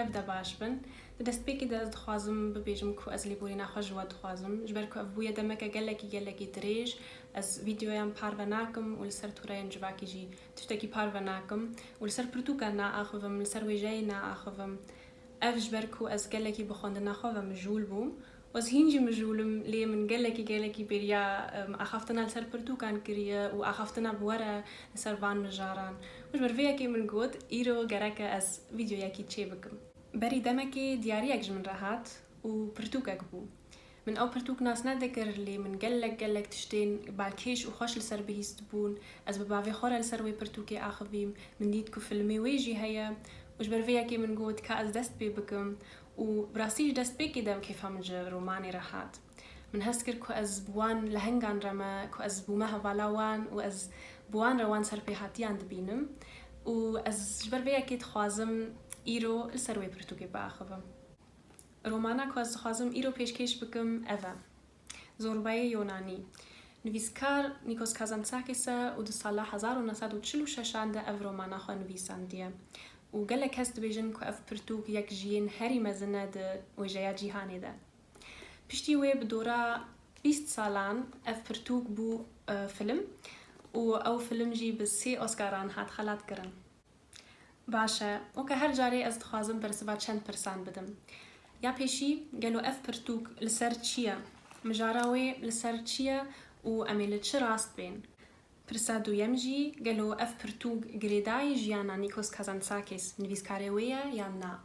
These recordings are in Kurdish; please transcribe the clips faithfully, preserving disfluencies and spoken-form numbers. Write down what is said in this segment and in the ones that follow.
Ev de baş bin. Di destpêkê de ez dixwazim bibêjim ku ez lêborîna xwe ji we dixwazim, ji ber ku ev bûye demeke gelekî, gelekî dirêj. Ez vîdeoyan parve nakim û li ser toreyên civakî jî tiştekî parve nakim û li ser pirtûkan naaxivim, li ser wêjeyê naaxivim. Ev ji ber ku ez gelekî bi xwendina xwe ve mijûl bûm. Ez hîn jî mijûl im, lê min gelekî, gelekî bêriya, em, axaftina li ser pirtûkan kiriye û axaftina bi we re li ser van mijaran. Û ji ber vê yekê min got, îro gerek e ez vîdeoyekî çêbikim. Berî demekê diyariyek ji min re hat û pirtûkek bû. Min ew pirtûk nas nedikir, lê min gelek, gelek tiştên balkêş û xweş li ser bihîstibûn. Ez bi bavê xwe re li ser wê pirtûkê axivîm. Min dît ku filmê wê jî heye û ji ber vê yekê min got, ka ez dest pê bikim. Û bi rastî ji destpêkê de kêfa min ji romanê re hat. Min hest kir ku ez bi wan lehengan re me, ku ez bûme hevala wan û ez bi wan re wan serpêhatiyan dibînim. Û ez ji ber vê yekê dixwazim îro li ser wê pirtûkê biaxivim. Romana ku ez dixwazim îro pêşkêş bikim ev e. Zorbayê Yonanî. Nivîskar Nikos Kazantzakis e û di sala hezar û neh sed û çil û şeşan de ev romana xwe nivîsandiye û gelek kes dibêjin ku ev pirtûk yek ji yên herî mezin e di wêjeya cîhanê de. Piştî wê bi dora bîst salan ev pirtûk bû, e, film û ew film jî bi sê Oscaran hat xelatkirin. Baş e, weke her carê ez dixwazim bersiva çend pirsan bidim. Ya pêşî, gelo ev pirtûk li ser çi ye? Mijara wê li ser çi ye û em ê li çi rast bên? Pirsa duyem jî, gelo ev pirtûk girêdayî jiyana Nikos Kazantzakis, nivîskarê wê ye yan na?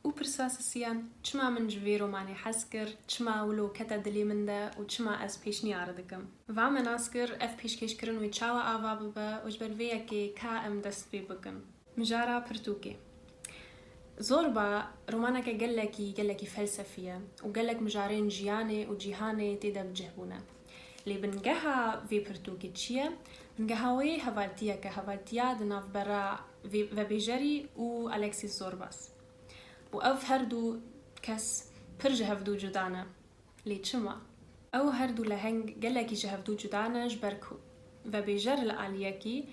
Û pirsa sisiyan, çima min ji vê romanê hez kir, çima wilo kete dilê min de û çima ez pêşniyar dikim? Va me nas kir, ev pêşkêşkirin wê çawa ava bibe û ji ber vê yekê ka em dest pê bikin. Mijara pirtûkê. Zorba romaneke gelekî, gelekî felsefî ye û gelek mijarên jiyanê û cîhanê tê de bi cih bûne. Lê bingeha vê pirtûkê çi ye? Bingeha wê hevaltiyeke, hevaltiya di navbera vê vebêjerî û Alexis Zorbas. Û ev her du kes pir ji hevdû cuda ne. Lê çima? Ew her du leheng gelekî ji hevdû cuda ne, ji ber ku vebêjer li aliyekî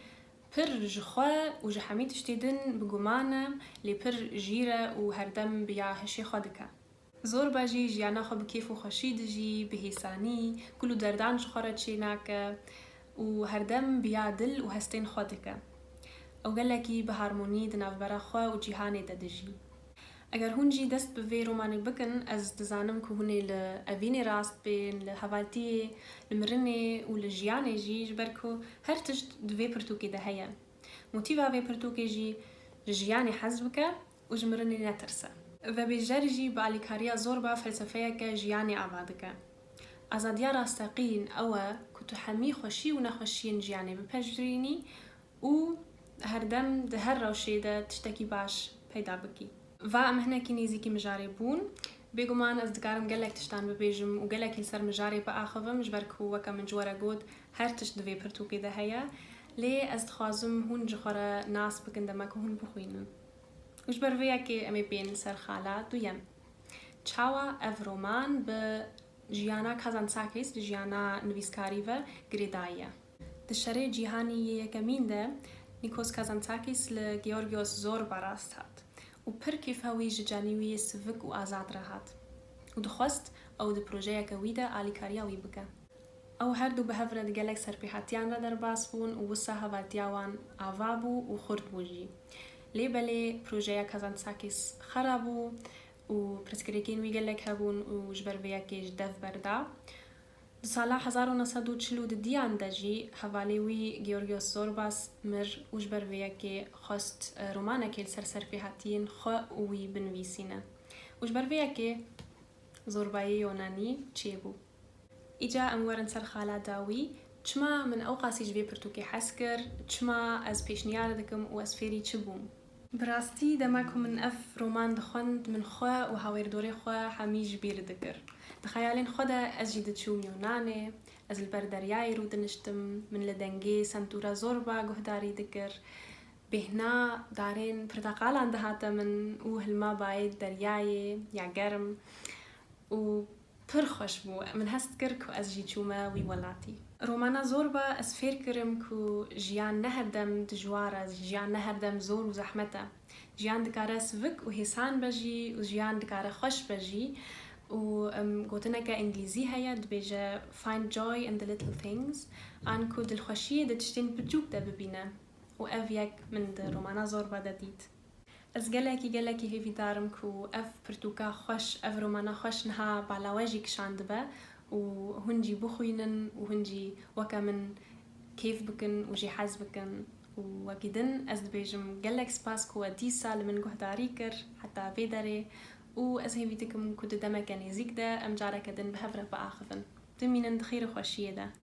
pir ji xwe û ji hemî tiştê din bi guman e, lê pir jîr e û herdem bi ya hişê xwe dike. Zorba jî jiyana xwe bi kêf û xweşî dijî, bi hêsanî, kul û derdan ji xwe re çênake û herdem bi ya dil û hestên xwe dike. Ew gelekî bi harmonî di navbera xwe û cîhanê de dijî. Eger hûn jî dest bi vê romanê bikin, ez dizanim ku hûn ê li evînê rast bên, li hevaltiyê, li mirinê û li jiyanê jî, ji ber ku her tişt di vê pirtûkê de heye. Motîfa vê pirtûkê jî ji jiyanê hez bike û ji mirinê netirse. Vebêjer jî bi alîkariya Zorba felsefeyeke jiyanê ava dike. Azadiya rasteqîn ew e ku tu hemî xweşî û nexweşiyên jiyanê bipejirînî û herdem di her rewşê de tiştekî baş peyda bikî. Va em hinekî nêzîkî mijarê bûn. Bêguman ez dikarim gelek tiştan bibêjim û gelekî li ser mijarê biaxivim, ji ber ku weke min ji we re got, her tişt di vê pirtûkê de heye. Lê ez dixwazim hûn ji xwe re nas bikin dema ku hûn bixwînin. Û ji ber vê yekê em ê bên li ser xala duyem. Çawa ev roman bi jiyana Kazantzakis, jiyana nivîskarî ve girêdayî ye? Di şerê cîhanî yê yekemîn de Nikos Kazantzakis li Georgios Zorba rast hat û pir kêfa wî ji canî wî yê sivik û azad re hat û dixwest ew di projeyeke wî de alîkariya wî bike. Ew her du bi hev re di gelek serpêhatiyan re derbas bûn û wisa hevaltiya wan ava bû û xurt bû jî. Lê belê projeya Kazantzakis xera bû û pirsgirêkên wî gelek hebûn û ji ber vê yekê ji dev berda. Di sala hezar û neh sed û çil û duduyan de jî hevalê wî Georgios Zorbas mir û ji ber vê yekê xwest, e, romanekê li ser serpêhatiyên xwe û wî binivîsîne. Û ji ber vê yekê Zorbayê Yonanî çêbû. Îca em werin ser xala dawî, çima min ewqasî ji vê pirtûkê hez kir, çima ez pêşniyar dikim û ez fêrî çi bûm? Bi rastî, dema ku min ev roman dixwend, min xwe û hawêrdorê xwe hemî ji bîr dikir. Di xeyalên xwe de ez jî diçûm Yunanê, ez li ber deryayê rûdiniştim, min li dengê Sentûra Zorba guhdarî dikir. Bêhna darên pirteqalan dihate min û hilma bayê deryayê ya germ û pir xweş bû. Min hest kir ku ez jî çûme wî welatî. Romana Zorba ez fêr kirim ku jiyan ne herdem dijwar e, jiyan ne herdem zor û zehmet e. Jiyan dikare sivik û hêsan be jî û jiyan dikare xweş be jî. Û, em, gotineke îngilîzî heye, dibêje, "Find joy in the little things." An ku dilxweşiyê di tiştên piçûk de bibîne. Û ev yek min di romana Zorba de dît. Ez gelekî, gelekî hêvîdar im ku ev pirtûka xweş, ev romana xweş niha bala we jî kişandibe û hûn jî bixwînin û hûn jî weke min kêf bikin û jê hez bikin. Û wekî din ez dibêjim gelek spas ku we dîsa li min guhdarî kir heta vê derê û ez hêvî dikim ku di demeke nêzîk de em careke din bi hev re biaxivin. Bimînin di xêr û xweşiyê de.